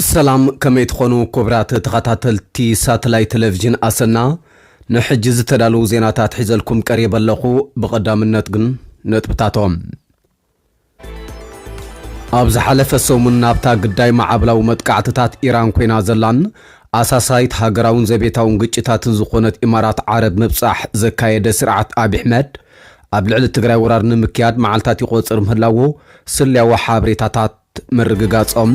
ሰላም፣ ከመይ ትኾኑ ክቡራት ተኸታተልቲ ሳተላይት ቴሌቪዥን ኣሰና? ንሕጂ ዝተዳለዉ ዜናታት ሒዘልኩም ቀሪበ ኣለኹ። ብቐዳምነት ግን ነጥብታቶም። ኣብ ዝሓለፈ ሰሙን ናብታ ግዳይ ማዕበላዊ መጥቃዕትታት ኢራን ኮይና ዘላን ኣሳሳይት ሃገራውን ዘቤታውን ግጭታትን ዝኾነት ኢማራት ዓረብ ምብጻሕ ዘካየደ ስርዓት ኣብይ ኣሕመድ፣ ኣብ ልዕሊ ትግራይ ወራር ንምክያድ መዓልታት ይቖጽር ምህላዉ ስልያዊ ሓበሬታታት ምርግጋጾም።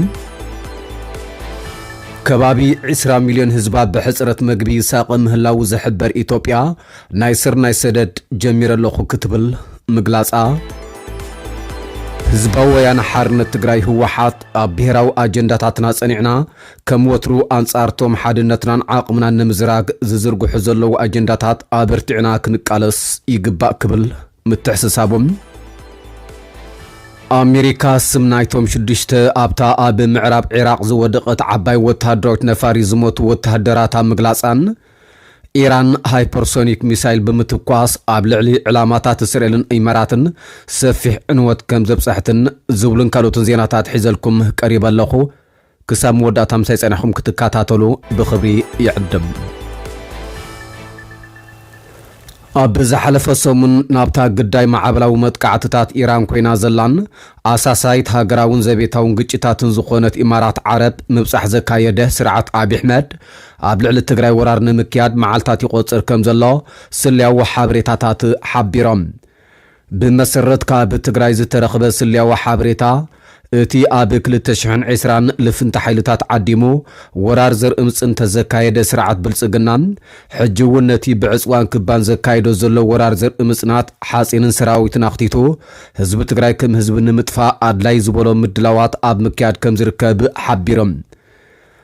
ከባቢ ዕስራ ሚልዮን ህዝባ ብሕጽረት መግቢ ይሳቐ ምህላዉ ዝሕበር ኢትዮጵያ፣ ናይ ስር ናይ ሰደድ ጀሚረ ኣለኹ ክትብል ምግላጻ። ህዝባዊ ወያነ ሓርነት ትግራይ ህወሓት፣ ኣብ ብሄራዊ ኣጀንዳታትና ጸኒዕና፣ ከም ወትሩ ኣንጻርቶም ሓድነትናን ዓቕምናን ንምዝራግ ዝዝርግሑ ዘለዉ ኣጀንዳታት ኣበርቲዕና ክንቃለስ ይግባእ ክብል ምትሕስሳቦም። ኣሜሪካ ስም ናይቶም ሽዱሽተ ኣብታ ኣብ ምዕራብ ዒራቕ ዝወደቐት ዓባይ ወተሃደራዊት ነፋሪት ዝሞቱ ወተሃደራታ ምግላጻን፣ ኢራን ሃይፐርሶኒክ ሚሳይል ብምትኳስ ኣብ ልዕሊ ዕላማታት እስራኤልን ኢማራትን ሰፊሕ ዕንወት ከም ዘብጻሕትን ዝብሉን ካልኦትን ዜናታት ሒዘልኩም ቀሪበ ኣለኹ። ክሳብ መወዳእታ ምሳይ ጸኒሕኩም ክትከታተሉ ብኽብሪ ይዕድም። ኣብ ዝሓለፈ ሰሙን ናብታ ግዳይ ማዕበላዊ መጥቃዕትታት ኢራን ኮይና ዘላን ኣሳሳይት ሃገራውን ዘቤታውን ግጭታትን ዝኾነት ኢማራት ዓረብ ምብጻሕ ዘካየደ ስርዓት ኣብይ ኣሕመድ፣ ኣብ ልዕሊ ትግራይ ወራር ንምክያድ መዓልታት ይቖጽር ከም ዘሎ ስልያዊ ሓበሬታታት ሓቢሮም። ብመሰረት ካብ ትግራይ ዝተረኽበ ስልያዊ ሓበሬታ፣ እቲ ኣብ ክልተ ሽሕን ዕስራን ልፍንቲ ሓይልታት ዓዲሙ ወራር ዘርኢ ምጽን ተዘካየደ ስርዓት ብልጽግና፣ ሕጂ እውን ነቲ ብዕጽዋን ክባን ዘካየዶ ዘሎ ወራር ዘርኢ ምጽናት ሓጺንን ሰራዊትን ኣኽቲቱ፣ ህዝቢ ትግራይ ከም ህዝቢ ንምጥፋእ ኣድላይ ዝበሎ ምድላዋት ኣብ ምክያድ ከም ዝርከብ ሓቢሮም።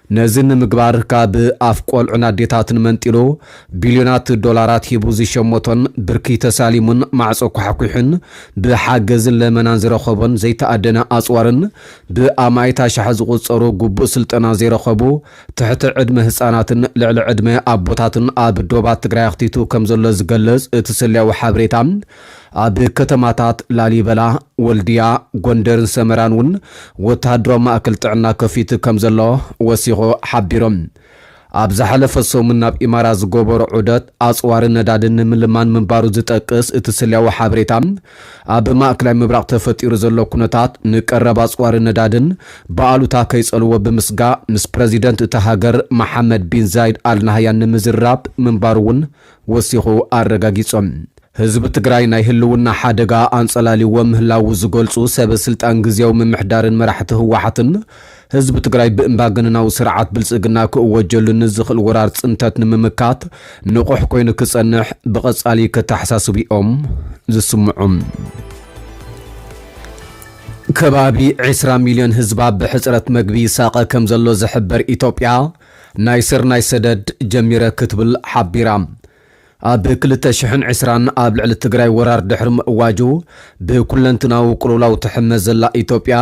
ነዚ ንምግባር ካብ ኣፍ ቆልዑን ኣዴታትን መንጢሉ ቢልዮናት ዶላራት ሂቡ ዝሸመቶን ብርኪ ተሳሊሙን ማዕጾ ኳሕኲሑን ብሓገዝን ለመናን ዝረኸቦን ዘይተኣደነ ኣጽዋርን ብኣማኢት ኣሽሓት ዝቑጸሩ ግቡእ ስልጠና ዘይረኸቡ ትሕቲ ዕድመ ህጻናትን ልዕሊ ዕድመ ኣቦታትን ኣብ ዶባት ትግራይ ኣኽቲቱ ከም ዘሎ ዝገልጽ እቲ ስልያዊ ሓበሬታ፣ ኣብ ከተማታት ላሊበላ፣ ወልድያ፣ ጎንደርን ሰመራን እውን ወተሃደራዊ ማእከል ጥዕና ከፊቱ ከም ዘሎ ወሲኹ ሓቢሮም። ኣብ ዝሓለፈ ሰሙን ናብ ኢማራት ዝገበሮ ዑደት ኣጽዋርን ነዳድን ንምልማን ምንባሩ ዝጠቅስ እቲ ስልያዊ ሓበሬታ፣ ኣብ ማእከላይ ምብራቕ ተፈጢሩ ዘሎ ኩነታት ንቀረብ ኣጽዋርን ነዳድን ብኣሉታ ከይጸልዎ ብምስጋእ፣ ምስ ፕረዚደንት እታ ሃገር መሓመድ ቢን ዛይድ ኣል ናህያን ንምዝራብ ምንባሩ እውን ወሲኹ ኣረጋጊጾም። ህዝቢ ትግራይ ናይ ህልውና ሓደጋ ኣንጸላልይዎ ምህላዉ ዝገልጹ ሰበ ስልጣን ግዝያዊ ምምሕዳርን መራሕቲ ህወሓትን፣ ህዝቢ ትግራይ ብእምባገነናዊ ስርዓት ብልጽግና ክእወጀሉ ንዝኽእል ወራር ጽንተት ንምምካት ንቑሕ ኮይኑ ክጸንሕ ብቐጻሊ ከተሓሳስቡ እዮም ዝስምዑ። ከባቢ ዕስራ ሚልዮን ህዝባ ብሕጽረት መግቢ ይሳቐ ከም ዘሎ ዝሕበር ኢትዮጵያ፣ ናይ ስር ናይ ሰደድ ጀሚረ ክትብል ሓቢራ። ኣብ ክልተ ሽሕን ዕስራን ኣብ ልዕሊ ትግራይ ወራር ድሕሪ ምእዋጁ ብኩለንትናዊ ቅልውላው ትሕመ ዘላ ኢትዮጵያ፣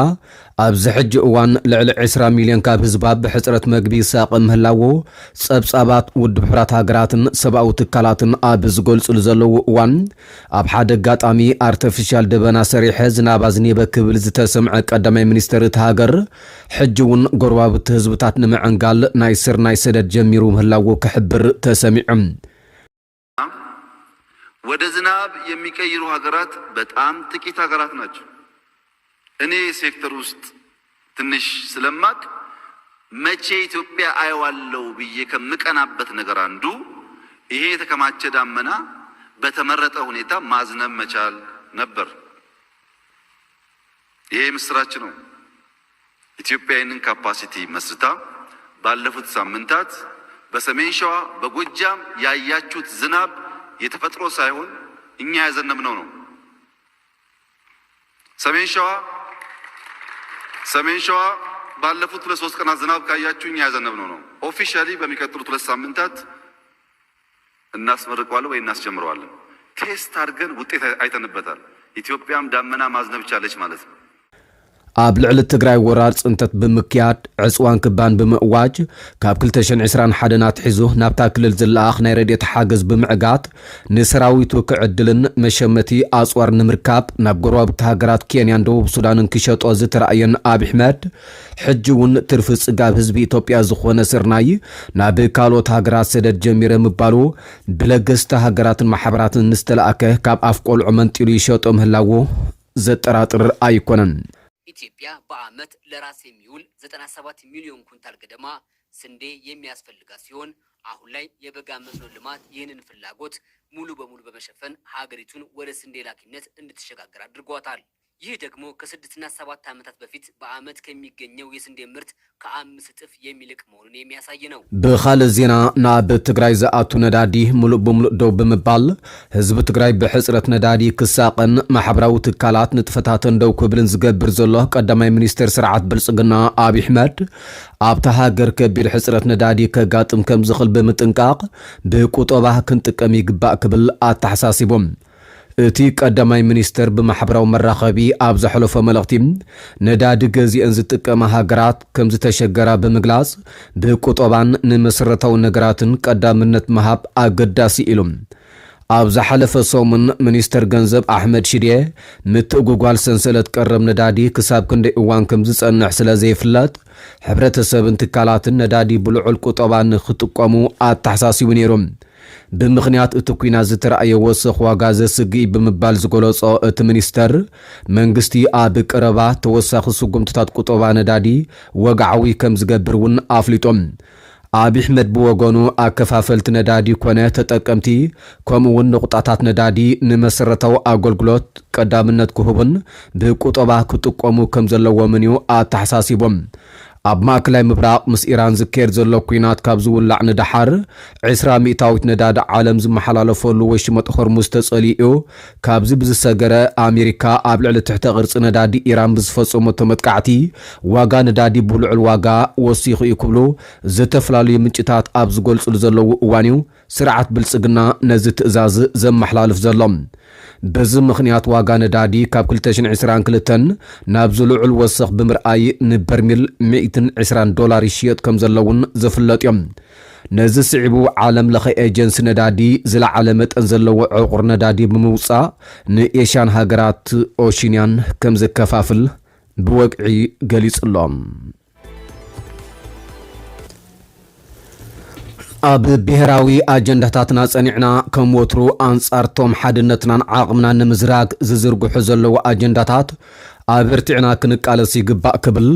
ኣብዚ ሕጂ እዋን ልዕሊ ዕስራ ሚልዮን ካብ ህዝባ ብሕጽረት መግቢ ይሳቐ ምህላዉ ጸብጻባት ውድብ ሕቡራት ሃገራትን ሰብኣዊ ትካላትን ኣብ ዝገልጹሉ ዘለዉ እዋን፣ ኣብ ሓደ ኣጋጣሚ ኣርተፊሻል ደበና ሰሪሐ ዝናብ ኣዝኒበ ክብል ዝተሰምዐ ቀዳማይ ሚኒስተር እታ ሃገር፣ ሕጂ እውን ጎረባብቲ ህዝብታት ንምዕንጋል ናይ ስር ናይ ሰደድ ጀሚሩ ምህላዉ ክሕብር ተሰሚዑ። ወደ ዝናብ የሚቀይሩ ሀገራት በጣም ጥቂት ሀገራት ናቸው። እኔ ሴክተር ውስጥ ትንሽ ስለማቅ መቼ ኢትዮጵያ አየዋለው ብዬ ከምቀናበት ነገር አንዱ ይሄ የተከማቸ ዳመና በተመረጠ ሁኔታ ማዝነብ መቻል ነበር። ይሄ ምስራች ነው። ኢትዮጵያ ይህንን ካፓሲቲ መስርታ ባለፉት ሳምንታት በሰሜን ሸዋ፣ በጎጃም ያያችሁት ዝናብ የተፈጥሮ ሳይሆን እኛ ያዘነብነው ነው። ሰሜን ሸዋ ሰሜን ሸዋ ባለፉት ሁለት ሶስት ቀናት ዝናብ ካያችሁ እኛ ያዘነብነው ነው። ኦፊሻሊ በሚቀጥሉት ሁለት ሳምንታት እናስመርቀዋለን ወይ እናስጀምረዋለን። ቴስት አድርገን ውጤት አይ-፣ አይተንበታል። ኢትዮጵያም ዳመና ማዝነብ ቻለች ማለት ነው። ኣብ ልዕሊ ትግራይ ወራር ጽንተት ብምክያድ፣ ዕጽዋን ክባን ብምእዋጅ፣ ካብ ክልተ ሽሕን ዕስራን ሓደን ኣትሒዙ ናብታ ክልል ዝለኣኽ ናይ ረድኤት ሓገዝ ብምዕጋት፣ ንሰራዊቱ ክዕድልን መሸመቲ ኣጽዋር ንምርካብ ናብ ጎረባብቲ ሃገራት ኬንያን ደቡብ ሱዳንን ክሸጦ ዝተራእየን ኣብይ ኣሕመድ፣ ሕጂ እውን ትርፊ ጽጋብ ህዝቢ ኢትዮጵያ ዝኾነ ስርናይ ናብ ካልኦት ሃገራት ሰደድ ጀሚረ ምባሉ፣ ብለገስቲ ሃገራትን ማሕበራትን ንዝተላእከ ካብ ኣፍ ቆልዑ መንጢሉ ይሸጦ ምህላዉ ዘጠራጥር ኣይኮነን። ኢትዮጵያ በዓመት ለራስ የሚውል ዘጠና ሰባት ሚሊዮን ኩንታል ገደማ ስንዴ የሚያስፈልጋት ሲሆን፣ አሁን ላይ የበጋ መስኖ ልማት ይህንን ፍላጎት ሙሉ በሙሉ በመሸፈን ሀገሪቱን ወደ ስንዴ ላኪነት እንድትሸጋገር አድርጓታል። ይህ ደግሞ ከስድስትና ሰባት ዓመታት በፊት በዓመት ከሚገኘው የስንዴ ምርት ከአምስት እጥፍ የሚልቅ መሆኑን የሚያሳይ ነው። ብኻልእ ዜና፣ ናብ ትግራይ ዝኣቱ ነዳዲ ሙሉእ ብሙሉእ ደው ብምባል፣ ህዝቢ ትግራይ ብሕጽረት ነዳዲ ክሳቐን ማሕበራዊ ትካላት ንጥፈታተን ደው ክብልን ዝገብር ዘሎ ቀዳማይ ሚኒስትር ስርዓት ብልጽግና ኣብይ ኣሕመድ፣ ኣብታ ሃገር ከቢድ ሕጽረት ነዳዲ ከጋጥም ከም ዝኽእል ብምጥንቃቕ፣ ብቁጠባ ክንጥቀም ይግባእ ክብል ኣተሓሳሲቦም። እቲ ቀዳማይ ሚኒስትር ብማሕበራዊ መራኸቢ ኣብ ዘሕለፎ መልእኽቲ፣ ነዳዲ ገዚአን ዝጥቀማ ሃገራት ከም ዝተሸገራ ብምግላጽ፣ ብቁጠባን ንመሰረታዊ ነገራትን ቀዳምነት ምሃብ ኣገዳሲ ኢሉ። ኣብ ዝሓለፈ ሰሙን፣ ሚኒስተር ገንዘብ ኣሕመድ ሽዴ፣ ምትእጉጓል ሰንሰለት ቀረብ ነዳዲ ክሳብ ክንደይ እዋን ከም ዝጸንሕ ስለ ዘይፍለጥ፣ ሕብረተሰብን ትካላትን ነዳዲ ብልዑል ቁጠባ ንክጥቀሙ ኣተሓሳሲቡ ነይሩ። ብምኽንያት እቲ ኲናት ዝተራእየ ወሰኽ ዋጋ ዘስግእ እዩ ብምባል ዝገለጾ እቲ ሚኒስተር፣ መንግስቲ ኣብ ቀረባ ተወሳኺ ስጉምትታት ቁጠባ ነዳዲ ወግዓዊ ከም ዝገብር እውን ኣፍሊጡ። ኣብይ ኣሕመድ ብወገኑ፣ ኣከፋፈልቲ ነዳዲ ኮነ ተጠቀምቲ፣ ከምኡ እውን ንቑጣታት ነዳዲ ንመሰረታዊ ኣገልግሎት ቀዳምነት ክህቡን ብቁጠባ ክጥቀሙ ከም ዘለዎምን እዩ ኣተሓሳሲቦም። ኣብ ማእከላይ ምብራቕ ምስ ኢራን ዝካየድ ዘሎ ኲናት ካብ ዝውላዕ ንደሓር፣ ዕስራ ሚእታዊት ነዳዲ ዓለም ዝመሓላለፈሉ ወሽመጥ ሆርሙዝ ተጸሊኡ እዩ። ካብዚ ብዝሰገረ፣ ኣሜሪካ ኣብ ልዕሊ ትሕተ ቅርጺ ነዳዲ ኢራን ብዝፈጸመቶ መጥቃዕቲ፣ ዋጋ ነዳዲ ብልዑል ዋጋ ወሲኹ እዩ ክብሉ ዝተፈላለዩ ምንጭታት ኣብ ዝገልጽሉ ዘለዉ እዋን እዩ ስርዓት ብልጽግና ነዚ ትእዛዝ ዘመሓላልፍ ዘሎ። በዚ ምኽንያት ዋጋ ነዳዲ ካብ ክልተ ሽሕን ዕስራን ክልተን ናብዚ ልዑል ወሰኽ ብምርኣይ ንበርሚል ሚእትን ዕስራን ዶላር ይሽየጥ ከም ዘሎ እውን ዝፍለጥ እዮም። ነዚ ስዒቡ ዓለም ለኸ ኤጀንሲ ነዳዲ ዝለዓለ መጠን ዘለዎ ዕቑር ነዳዲ ብምውጻእ ንኤሽያን ሃገራት ኦሺንያን ከም ዘከፋፍል ብወግዒ ገሊጹ ኣሎ። ኣብ ብሄራዊ ኣጀንዳታትና ጸኒዕና፣ ከም ወትሩ ኣንጻርቶም ሓድነትናን ዓቕምናን ንምዝራግ ዝዝርግሑ ዘለዉ ኣጀንዳታት ኣበርቲዕና ክንቃለስ ይግባእ ክብል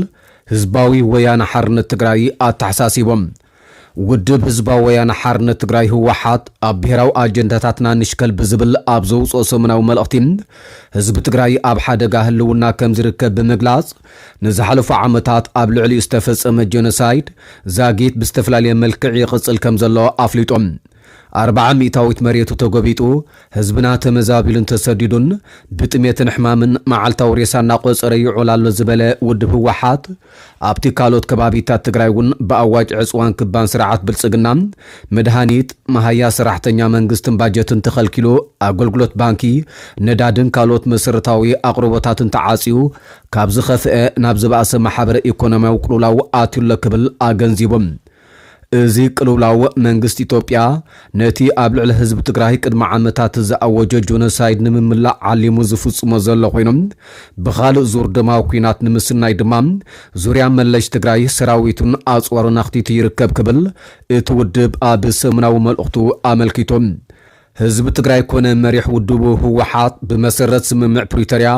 ህዝባዊ ወያነ ሓርነት ትግራይ ኣተሓሳሲቦም። ውድብ ህዝባዊ ወያነ ሓርነት ትግራይ ህወሓት ኣብ ብሄራዊ ኣጀንዳታትና ንሽከል ብዝብል ኣብ ዘውፅኦ ሰሙናዊ መልእኽቲ፣ ህዝቢ ትግራይ ኣብ ሓደጋ ህልውና ከም ዝርከብ ብምግላጽ፣ ንዝሓለፉ ዓመታት ኣብ ልዕሊኡ ዝተፈጸመ ጀኖሳይድ ዛጊት ብዝተፈላለየ መልክዕ ይቕጽል ከም ዘሎ ኣፍሊጦም። ኣርብዓ ሚእታዊት መሬቱ ተጎቢጡ፣ ህዝብና ተመዛቢሉን ተሰዲዱን ብጥሜትን ሕማምን መዓልታዊ ሬሳ እናቖጸረ ይዑል ኣሎ ዝበለ ውድብ ህወሓት፣ ኣብቲ ካልኦት ከባቢታት ትግራይ እውን ብኣዋጅ ዕፅዋን ክባን ስርዓት ብልጽግና መድሃኒት፣ መሃያ ሰራሕተኛ መንግስትን ባጀትን ተኸልኪሉ፣ ኣገልግሎት ባንኪ፣ ነዳድን ካልኦት መሰረታዊ ኣቕርቦታትን ተዓፅዩ፣ ካብ ዝኸፍአ ናብ ዝበኣሰ ማሕበረ ኢኮኖሚያዊ ቅልውላው ኣትዩ ኣሎ ክብል ኣገንዚቡ። እዚ ቅልውላው መንግስቲ ኢትዮጵያ ነቲ ኣብ ልዕሊ ህዝቢ ትግራይ ቅድሚ ዓመታት ዝኣወጆ ጆኖሳይድ ንምምላእ ዓሊሙ ዝፍጽሞ ዘሎ ኮይኑ፣ ብኻልእ ዙር ደማዊ ኲናት ንምስናይ ድማ ዙርያ መለሽ ትግራይ ሰራዊቱን ኣጽዋሩን ኣኽቲቱ ይርከብ ክብል እቲ ውድብ ኣብ ሰሙናዊ መልእኽቱ ኣመልኪቱ። ህዝቢ ትግራይ ኮነ መሪሕ ውድቡ ህወሓት ብመሰረት ስምምዕ ፕሪቶርያ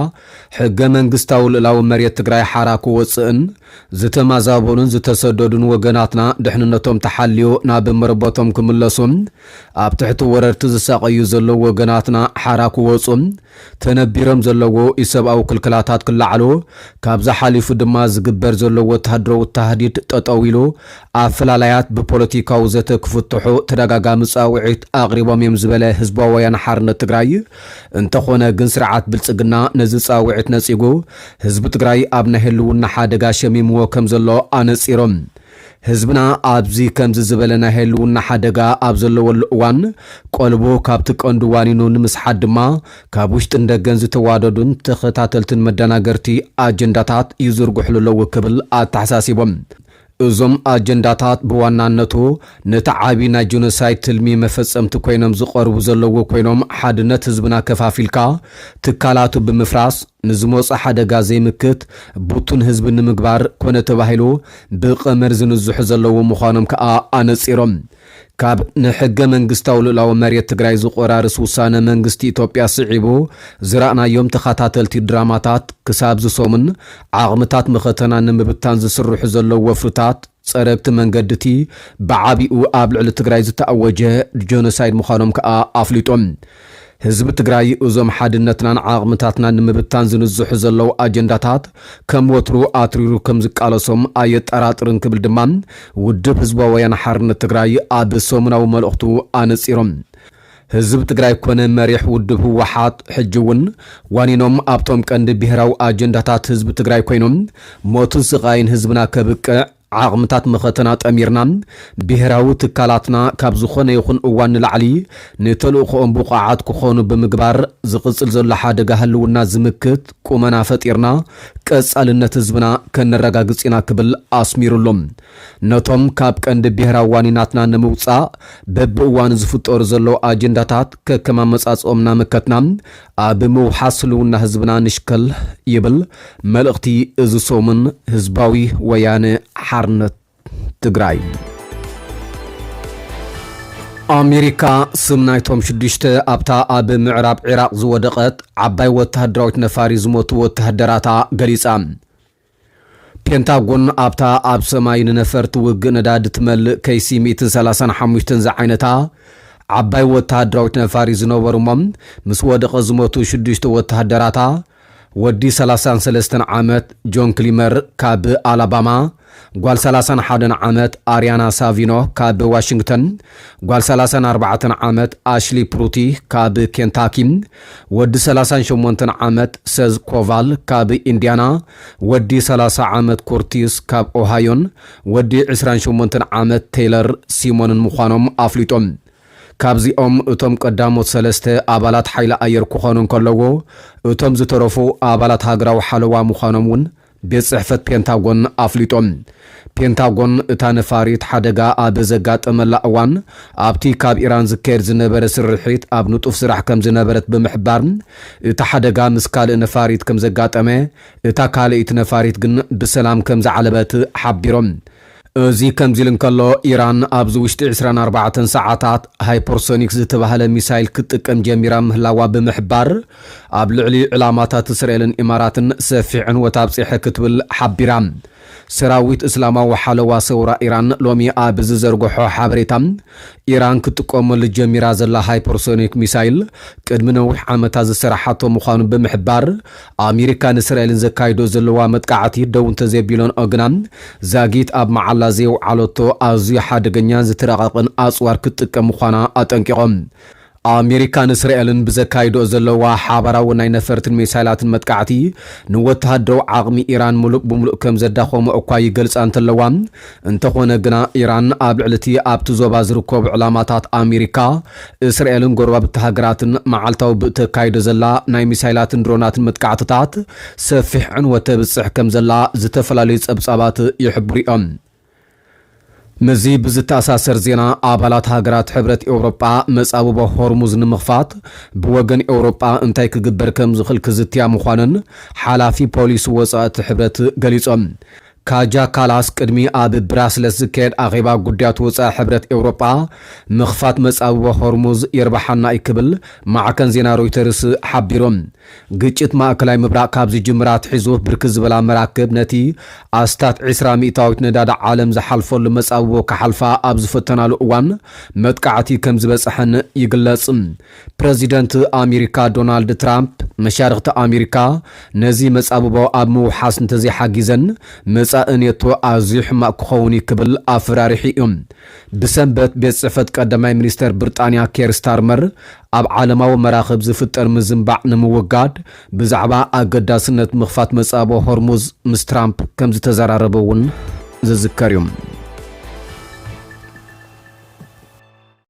ሕገ መንግስታዊ ልእላዊ መሬት ትግራይ ሓራ ክወፅእን ዝተማዛበሉን ዝተሰደዱን ወገናትና ድሕንነቶም ተሓልዮ ናብ መረበቶም ክምለሱ፣ ኣብ ትሕቲ ወረርቲ ዝሳቐዩ ዘለዉ ወገናትና ሓራ ክወፁ፣ ተነቢሮም ዘለዉ ኢሰብኣዊ ክልክላታት ክለዓሉ፣ ካብዚ ሓሊፉ ድማ ዝግበር ዘሎ ወተሃደራዊ ታህዲድ ጠጠው ኢሉ ኣፈላላያት ብፖለቲካዊ ዘተ ክፍትሑ ተደጋጋሚ ጻውዒት ኣቕሪቦም እዮም ዝበለ ህዝባዊ ወያነ ሓርነት ትግራይ፣ እንተኾነ ግን ስርዓት ብልጽግና ነዚ ጻውዒት ነጺጉ ህዝቢ ትግራይ ኣብ ናይ ህልውና ሓደጋ ሸሚምዎ ከም ዘሎ ኣነጺሮም። ህዝብና ኣብዚ ከምዚ ዝበለ ናይ ህልውና ሓደጋ ኣብ ዘለወሉ እዋን፣ ቀልቡ ካብቲ ቀንዱ ዋኒኑ ንምስሓት ድማ፣ ካብ ውሽጥን ደገን ዝተዋደዱን ተኸታተልትን መደናገርቲ ኣጀንዳታት ይዝርግሕሉ ኣለዉ ክብል ኣተሓሳሲቦም። እዞም ኣጀንዳታት ብዋናነቱ ነቲ ዓቢ ናይ ጀኖሳይድ ትልሚ መፈጸምቲ ኮይኖም ዝቐርቡ ዘለዉ ኮይኖም፣ ሓድነት ህዝብና ከፋፊልካ ትካላቱ ብምፍራስ ንዝመጾ ሓደጋ ዘይምክት ብቱን ህዝቢ ንምግባር ኮነ ተባሂሉ ብቐመር ዝንዝሑ ዘለዉ ምዃኖም ከኣ ኣነጺሮም። ካብ ንሕገ መንግስታዊ ልኡላዊ መሬት ትግራይ ዝቆራርስ ውሳነ መንግስቲ ኢትዮጵያ ስዒቡ ዝረኣናዮም ተኸታተልቲ ድራማታት ክሳብ ዝሰሙን ዓቕምታት መኸተና ንምብታን ዝስርሑ ዘለዉ ወፍርታት ጸረግቲ መንገድቲ ብዓቢኡ ኣብ ልዕሊ ትግራይ ዝተኣወጀ ጀኖሳይድ ምዃኖም ከኣ ኣፍሊጦም። ህዝቢ ትግራይ እዞም ሓድነትናን ዓቕምታትናን ንምብታን ዝንዝሑ ዘለዉ ኣጀንዳታት ከም ወትሩ ኣትሪሩ ከም ዝቃለሶም ኣየጠራጥርን ክብል ድማ ውድብ ህዝባዊ ወያነ ሓርነት ትግራይ ኣብ ሰሙናዊ መልእኽቱ ኣነጺሮም። ህዝቢ ትግራይ ኮነ መሪሕ ውድብ ህወሓት ሕጂ እውን ዋኒኖም ኣብቶም ቀንዲ ብሄራዊ ኣጀንዳታት ህዝቢ ትግራይ ኮይኖም ሞትን ስቓይን ህዝብና ከብቅዕ ዓቕምታት መኸተና ጠሚርና ብሄራዊ ትካላትና ካብ ዝኾነ ይኹን እዋን ንላዕሊ ንተልእኾኦም ብቑዓት ክኾኑ ብምግባር ዝቕጽል ዘሎ ሓደጋ ህልውና ዝምክት ቁመና ፈጢርና ቀጻልነት ህዝብና ከነረጋግጽ ኢና ክብል ኣስሚሩሎም። ነቶም ካብ ቀንዲ ብሄራዊ ዋኒናትና ንምውጻእ በብእዋኑ ዝፍጠሩ ዘለዉ ኣጀንዳታት ከከም ኣመጻጽኦም እናመከትና ኣብ ምውሓስ ህልውና ህዝብና ንሽከል ይብል መልእኽቲ እዚ ሰሙን ህዝባዊ ወያነ ሓርነት ትግራይ። ኣሜሪካ ስም ናይቶም ሽዱሽተ ኣብታ ኣብ ምዕራብ ዒራቕ ዝወደቐት ዓባይ ወተሃደራዊት ነፋሪት ዝሞቱ ወተሃደራታ ገሊጻ። ፔንታጎን ኣብታ ኣብ ሰማይ ንነፈርቲ ውግእ ነዳዲ ትመልእ ኬሲ ሚእትን ሰላሳን ሓሙሽተን ዝዓይነታ ዓባይ ወተሃደራዊት ነፋሪት ዝነበሩ እሞ ምስ ወደቐ ዝሞቱ ሽዱሽተ ወተሃደራታ ወዲ ሰላሳን ሰለስተን ዓመት ጆን ክሊመር ካብ ኣላባማ፣ ጓል ሰላሳን ሓደን ዓመት ኣርያና ሳቪኖ ካብ ዋሽንግተን፣ ጓል ሰላሳን ኣርባዕተን ዓመት ኣሽሊ ፕሩቲ ካብ ኬንታኪ፣ ወዲ ሰላሳን ሸሞንተን ዓመት ሰዝ ኮቫል ካብ ኢንዲያና፣ ወዲ ሰላሳ ዓመት ኮርቲስ ካብ ኦሃዮን ወዲ ዕስራን ሸሞንተን ዓመት ቴይለር ሲሞንን ምዃኖም ኣፍሊጦም። ካብዚኦም እቶም ቀዳሞት ሰለስተ ኣባላት ሓይሊ ኣየር ክኾኑ እንከለዎ፣ እቶም ዝተረፉ ኣባላት ሃገራዊ ሓለዋ ምዃኖም እውን ቤት ጽሕፈት ፔንታጎን ኣፍሊጦም። ፔንታጎን እታ ነፋሪት ሓደጋ ኣብ ዘጋጠመላ እዋን ኣብቲ ካብ ኢራን ዝካየድ ዝነበረ ስርሒት ኣብ ንጡፍ ስራሕ ከም ዝነበረት ብምሕባር፣ እቲ ሓደጋ ምስ ካልእ ነፋሪት ከም ዘጋጠመ፣ እታ ካልኣይቲ ነፋሪት ግን ብሰላም ከም ዝዓለበት ሓቢሮም። እዚ ከምዚ ኢሉ እንከሎ፣ ኢራን ኣብዚ ውሽጢ ዕስራን ኣርባዕተን ሰዓታት ሃይፐርሶኒክ ዝተባህለ ሚሳይል ክትጥቀም ጀሚራ ምህላዋ ብምሕባር፣ ኣብ ልዕሊ ዕላማታት እስራኤልን ኢማራትን ሰፊሕ ዕንወት ኣብጺሐ ክትብል ሓቢራ። ሰራዊት እስላማዊ ሓለዋ ሰውራ ኢራን ሎሚ ኣብ ዝዘርግሖ ሓበሬታ፣ ኢራን ክትጥቀመሉ ጀሚራ ዘላ ሃይፐርሶኒክ ሚሳይል ቅድሚ ነዊሕ ዓመታት ዝሰራሓቶ ምዃኑ ብምሕባር፣ ኣሜሪካን እስራኤልን ዘካይዶ ዘለዋ መጥቃዕቲ ደው እንተዘይቢሎንኦ ግና፣ ዛጊት ኣብ መዓላ ዘየውዓለቶ ኣዝዩ ሓደገኛን ዝተረቐቐን ኣጽዋር ክትጥቀም ምዃና ኣጠንቂቖም። ኣሜሪካን እስራኤልን ብዘካይዶ ዘለዋ ሓባራዊ ናይ ነፈርትን ሚሳይላትን መጥቃዕቲ፣ ንወተሃደራዊ ዓቕሚ ኢራን ምሉእ ብምሉእ ከም ዘዳኸሞ እኳ ይገልጻ እንተለዋ፣ እንተኾነ ግና፣ ኢራን ኣብ ልዕሊ እቲ ኣብቲ ዞባ ዝርከቡ ዕላማታት ኣሜሪካ፣ እስራኤልን ጎረባብቲ ሃገራትን መዓልታዊ ብእተካይዶ ዘላ ናይ ሚሳይላትን ድሮናትን መጥቃዕትታት ሰፊሕ ዕንወት ተብጽሕ ከም ዘላ ዝተፈላለዩ ጸብጻባት ይሕብሩ እዮም። ምስዚ ብዝተኣሳሰር ዜና፣ ኣባላት ሃገራት ሕብረት ኤውሮጳ መጻብቦ ሆርሙዝ ንምኽፋት ብወገን ኤውሮጳ እንታይ ክግበር ከም ዝኽእል ክዝትያ ምዃነን ሓላፊ ፖሊሲ ወጻኢ እቲ ሕብረት ገሊጾም። ካጃ ካላስ ቅድሚ ኣብ ብራስለስ ዝካየድ ኣኼባ ጉዳያት ወጻኢ ሕብረት ኤውሮጳ፣ ምኽፋት መጻብቦ ሆርሙዝ የርብሓና እዩ ክብል ማዕከን ዜና ሮይተርስ ሓቢሮም። ግጭት ማእከላይ ምብራቕ ካብ ዝጅምር ኣትሒዙ ብርክት ዝበላ መራክብ ነቲ ኣስታት ዕስራ ሚእታዊት ነዳዲ ዓለም ዝሓልፈሉ መጻብቦ ክሓልፋ ኣብ ዝፈተናሉ እዋን መጥቃዕቲ ከም ዝበጽሐን ይግለጽ። ፕረዚደንት ኣሜሪካ ዶናልድ ትራምፕ፣ መሻርኽቲ ኣሜሪካ ነዚ መጻብቦ ኣብ ምውሓስ እንተዘይሓጊዘን፣ መጻኢ ኔቶ ኣዝዩ ሕማቕ ክኸውን እዩ ክብል ኣፈራሪሑ እዩ። ብሰንበት ቤት ጽሕፈት ቀዳማይ ሚኒስተር ብሪጣንያ ኬር ስታርመር፣ ኣብ ዓለማዊ መራኽብ ዝፍጠር ምዝንባዕ ንምውጋድ ብዛዕባ ኣገዳስነት ምኽፋት መጻብቦ ሆርሙዝ ምስ ትራምፕ ከም ዝተዘራረበ እውን ዝዝከር እዩ።